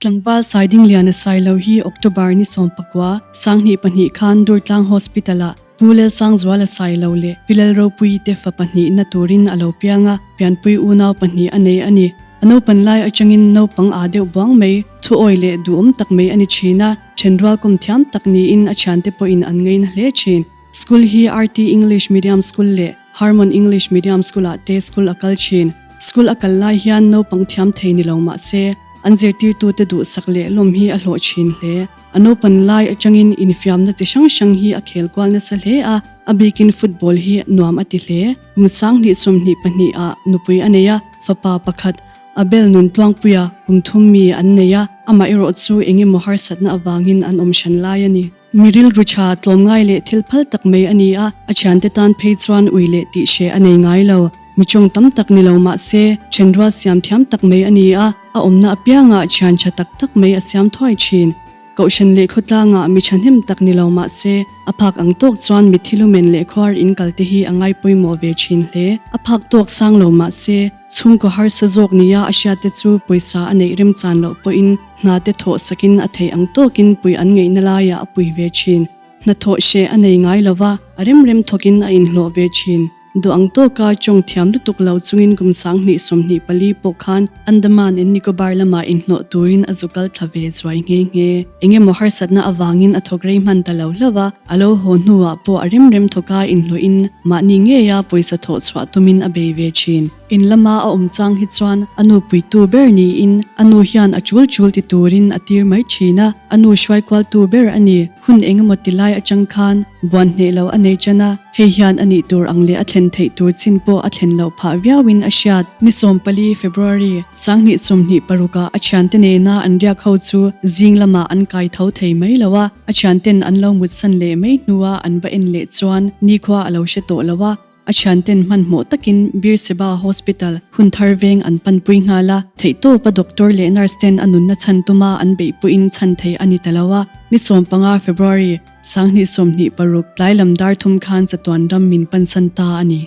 Tlangval Saidingliana Sailo hi October ni 19, 2002 khan Durtlang Hospital-ah Pu Lelsangzuala Sailo leh Pi Lalropuii te fa pahnihna turin a lo piang a, pianpui unau pahnih a nei a ni. A naupan lai atangin naupang aa deuh buang mai, thuawi leh duhawm tak mai a ni thin a, thenrual kawm thiam tak niin a thiante pawhin an ngaina hle thin. School hi RT English Medium School leh Harmon English Medium School-ah te school a kal thin. School a kal lai hian naupang thiam thei ni lo mah se, an zirtirtute duhsak leh lawm hi a hlawh thin hle. A naupan lai atangin infiamna chi hrang hrang hi a khel kual nasa hle a, a bikin football hi nuam a ti hle. Kum 2022 ah nupui a nei a, fapa pakhat, Abel Nuntluangpuia kum thum mi an nei a, amah erawh chu eng emaw harsatna avangin an awm hran lai a ni. Mi rilru tha, tlawmngai leh thil phal tak mai a ni a, a thiante tan phei chuan ui leh tih hreh a nei ngai lo. Mi chawng tam tak ni lo mah se, thenrual siam thiam tak mai a ni a, a awmna apiangah thian tha tak tak mai a siam thuai thin. Kohhran leh khawtlangah mi thahnem tak ni lo mah se, a phak ang tawk chuan mitthi lumen leh khuar in kal te hi a ngai pawimawh ve thin hle. A phak tawk sang lo mah se, chhungkaw harsa zawk nia a hriat te chu pawisa a neih remchan loh pawhin hna te thawh sakin a theih ang tawkin pui an ngeihna laiah a pui ve thin. Hnathawh hreh a nei ngai lo va, a rem rem thawkin a inhlawh ve thin. Duh ang tawka tawng thiam lutuk lo chungin kum 2024 pawh khan Andaman and Nicobar lamah inhlawh turin a zu kal thla ve zuai nghe nghe. Eng emaw harsatna avangin a thawk rei hman ta lo hlauh a, a lo haw hnuah pawh a rem rem thawka inhlawhin mahni ngeia pawisa thawh chhuah tumin a bei ve thin. In lama a awm chang hi chuan a nu puitu ber niin a nu hian a chul chul ti turin a tir mai thin a, a nu hruaikualtu ber a ni. Hun engemaw ti lai atang khan buan hneh lo a nei tan a, hei hian a nih tur ang leh a thlen theih tur chin pawh a thlen loh phah viauin a hriat. Ni 14 February, 2026 ah a thiante nena an riak ho chu zing lamah an kai tho thei mai lo a, a thianten an lo mutsan leh mai hnua an va en leh chuan nikhua a lo hre tawh lo a. A thianten hmanhmawh takin Beersheba Hospital hun thar veng an panpui nghal a, theihtawpa doctor leh nurse ten a nunna chhan tuma an beih pawhin chhan thei a ni ta lo a. Ni 15 February, 2026 tlai lam dar thum khan chatuan ram min pansan ta a ni.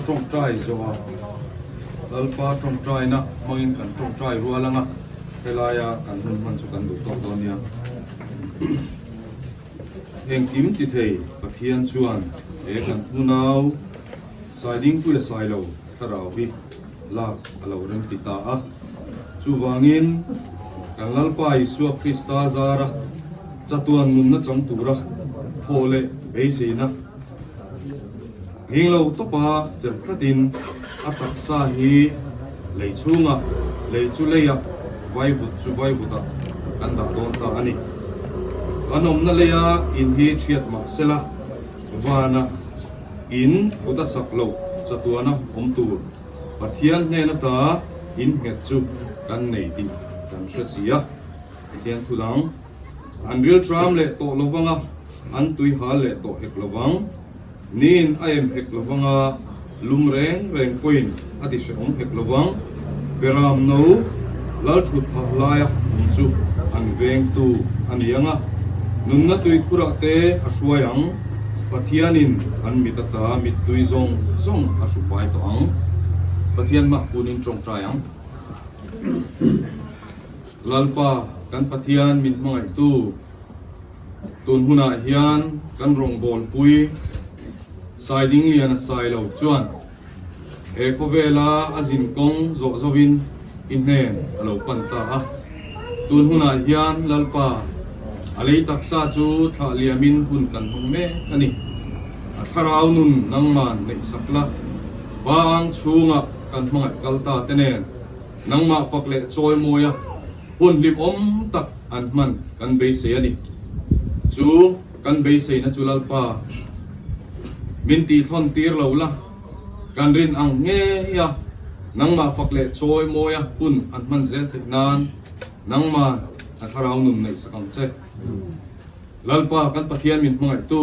tawngtai zawh a, Lalpa tawngtaina hmangin kan tawngtai rual anga helaia kan hun hman chu kan duh tawk dawn nia. Engkim ti thei Pathian chuan he kan unau Saidingpuia Sailo thlarau hi lak a lo rem ti ta a. Chuvangin kan Lalpa Isua Krista zara chatuan nunna chang tura thawh leh beiseina nghing lo tawpa chelh tlatin a taksa hi lei chhungah, lei chu leiah, vaivut chu vaivutah kan dah dawn ta a ni. Kan awmna leia in hi thiat mah sela, vana in kut a sak loh chatuana awm tur Pathian hnen ata in nghet chu kan nei tih kan hre si a. Pathian thu dang an rilṭam leh tawh lovang a, an tui hal leh tawh hek lovang. Niin a em hek lovang a, lum reng reng pawhin a ti hrehawm hek lovang. Beram no Lalṭhut phah laia awm chu an vengtu a ni ang a, nunna tuikhurah te a hruai ang. Pathianin an mit ata mittui zawng zawng a hru fai tawh ang. Pathian hmah kunin ṭawngṭai ang. Lalpa kan Pathian min hmangaihtu, tun hunah hian kan rawngbawlpui Saidingliana Sailo chuan he khawvela a zin kawng zawh zawhin i hnen a lo pan ta a. Tun hunah hian Lalpa a lei taksa chu thlah liamin hun kan hmang mek a ni. A thlarau nun nangman neihsak la, Pa ang chhungah kan hmangaih kal ta te nen Nangmah fak leh chawi mawia hun hlimawm tak an hman kan beisei a ni. Chu kan beiseina chu Lalpa min tihthlawn tir lo la, kan rin ang ngei a, nangmah fak leh chawi mawia hun an hman zel theih nan nangman a thlarau nun neihsak ang che. Lalpa kan Pathian min hmangaihtu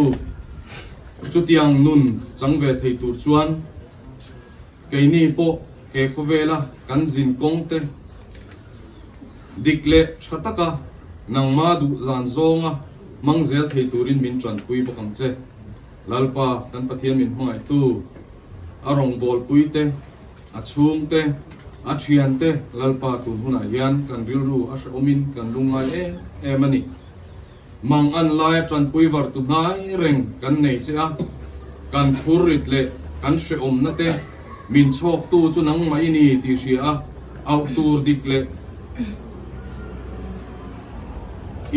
chutiang nun chang ve thei tur chuan, Keini pawh he khawvela kan zin kawng te dik leh tha taka nangma duh zan zawnga hmang zel thei turin min tanpui bawk ang che. Lalpa kan Pathian min hmangaihtu, a rawngbawlpui te, a chhung te, a thian te Lalpa tun hunah hian kan rilru a hrehawmin kan lungngai em em a ni. Mang an laia tanpui var tu hnai reng kan nei che a, kan phur rit leh kan hrehawmna te min chhawktu chu nangmah i ni tih hria a, auh tur dik leh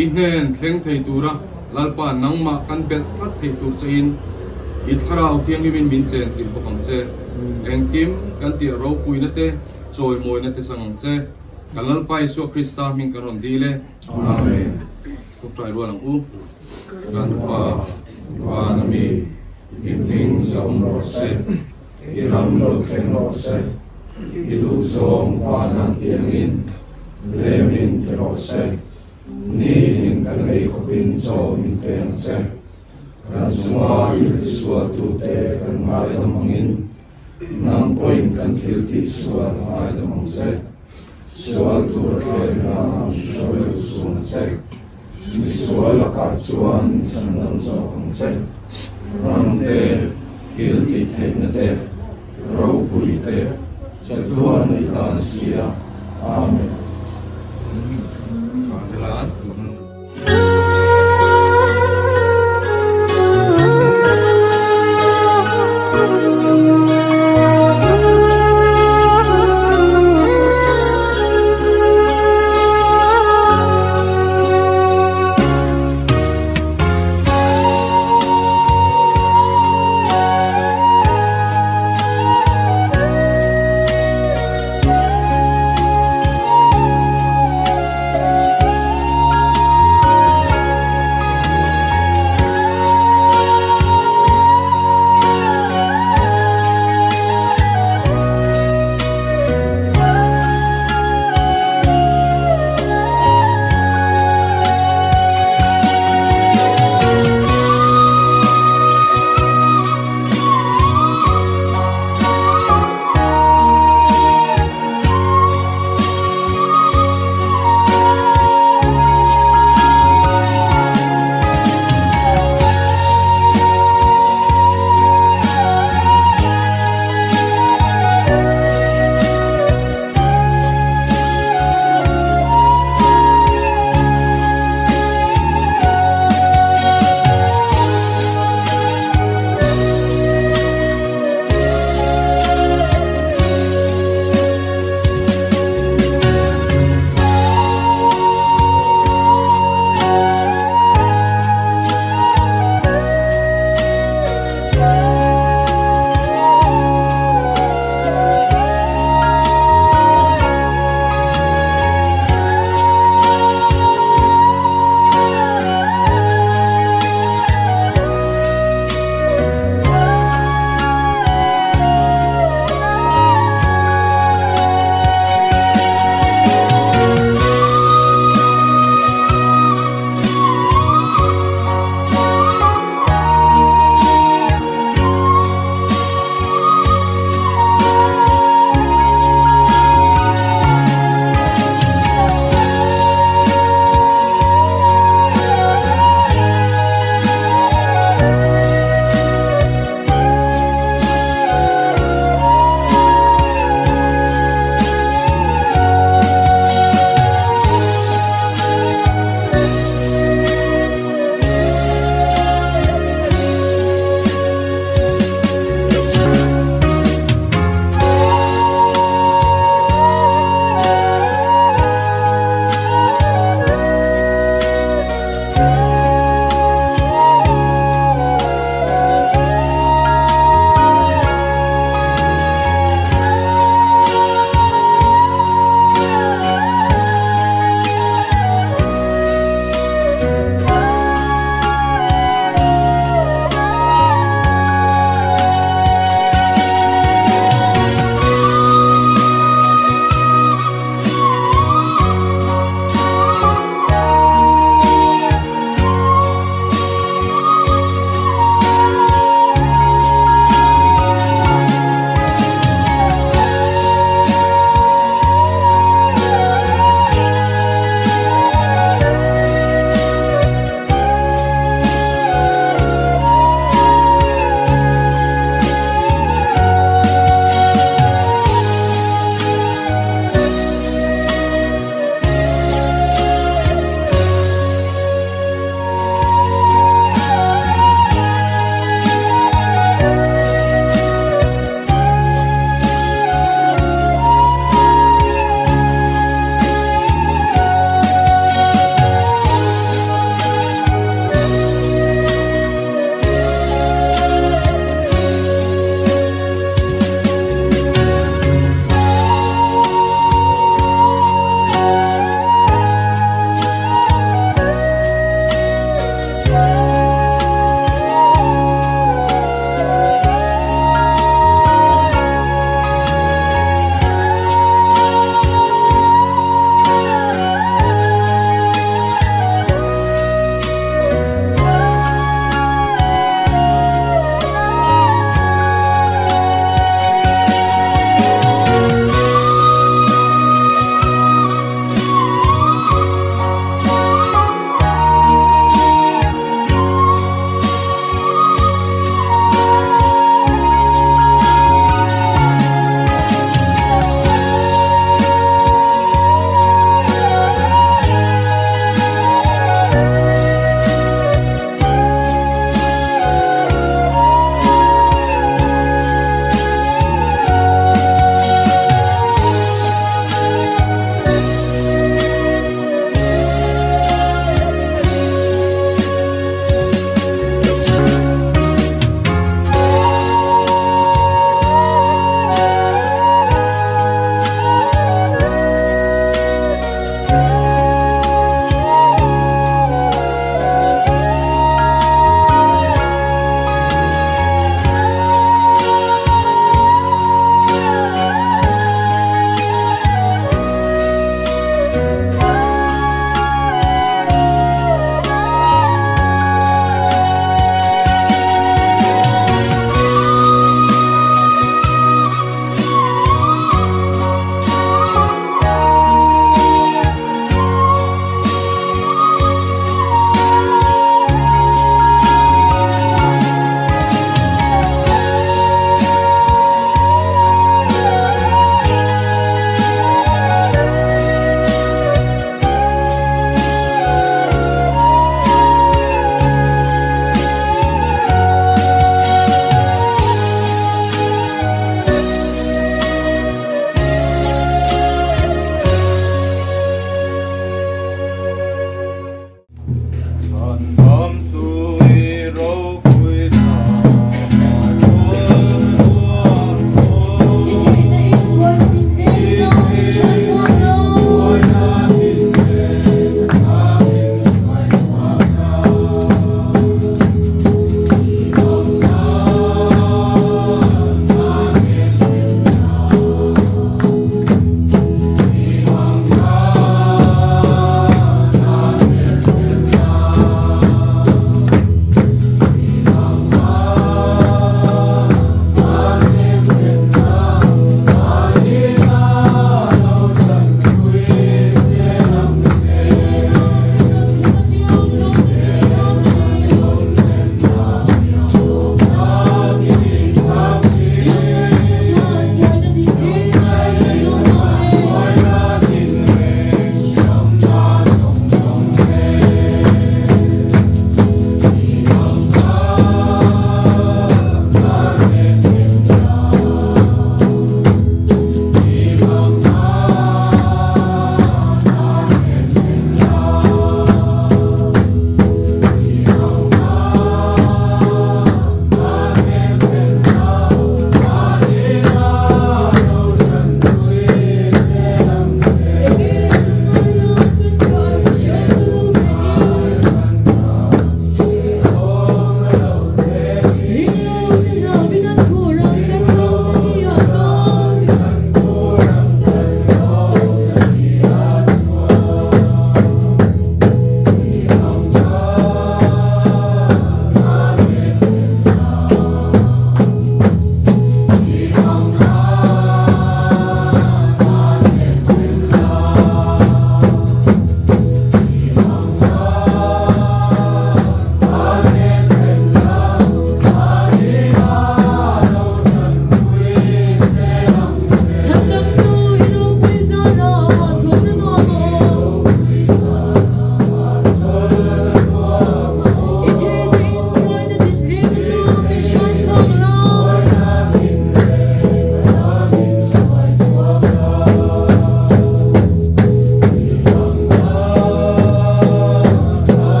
i hnen thleng thei tura Lalpa nangmah kan belh tlat thei tur chein i Thlarau Thianghlimin min chenchilh bawk ang che. Engkim kan tih ropuina te, chawimawina te chang ang che. Kan Lalpa Isua Krista hming kan rawn dil e. Amen. Tawngtai rual ang u. Kan Pa, Van a mi, i hming zawm rawh se, i ram lo thleng rawh se, i duhzawng Van tiangin lemin ti rawh se, nitin kan ei khawpin chaw min pe ang che. Kan chunga thil tisualtute kan ngaidam angin, nang pawhin kan thil tihsual ngaidam ang che. Sual tur hrenna hruai lu sung che, misual lakah chuan chhandam zawk ang che. Ram te, thil tih theihna te, ropui te, chatuan i tan sia. Amen.